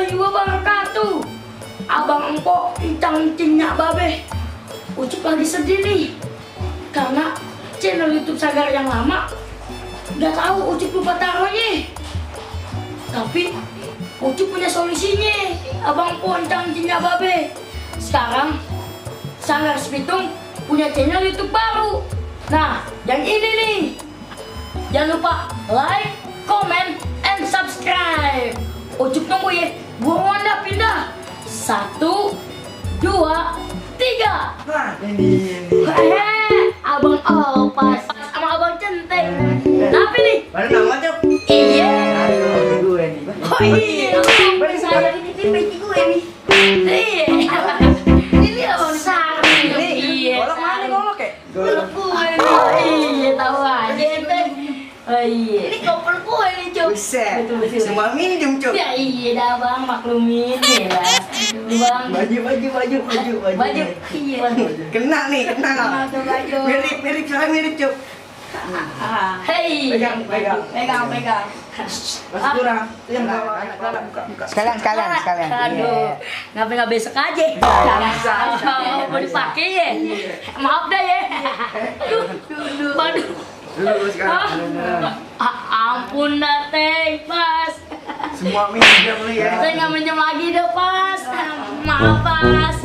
warahmatullahi wabarakatuh. Abang empok encang-encingnya babe. Ucup lagi sedih nih karena channel YouTube Sagar yang lama udah tahu Ucup lupa taruhnya. Tapi Ucup punya solusinya. Abang empok encang-encingnya babe. Sekarang Sagar Sepitung punya channel YouTube baru. Nah, yang ini nih. Jangan lupa like, comment, and subscribe. Ucup tunggu ya. Gua Wanda pindah. 1, 2, 3. Nah, ini. Abang Alpas sama Abang Centeng. Tapi nih. Baru nama Cuk. Iya. Aduh, gue nih. Oh iya. Abang saya ini beci gue nih. Iya. Ini Abang Sari. Iya. Golok mana golok ya? Golok gue nih. Oh iya, tahu aja ente. Oh iya. Ini koper gue nih, Cuk. Buset. Betul. Semua minum Cuk. Ya iya dah bang, maklumin ya lah. Bang. Baju. Baju. Iya. Kena nih, kena. Tuh baju. Mirip, soalnya mirip Cuk. Hei. Pegang. Pegang. Masih kurang. Yang buka. Sekalian. Aduh, nggak besok aja. Mau dipakai ya? Maaf dah ya. Waduh. Dulu sekarang. Ampun dah teh, Pas. Semua minum nih ya. Saya nggak minjem lagi deh, Pas. Maaf, Pas.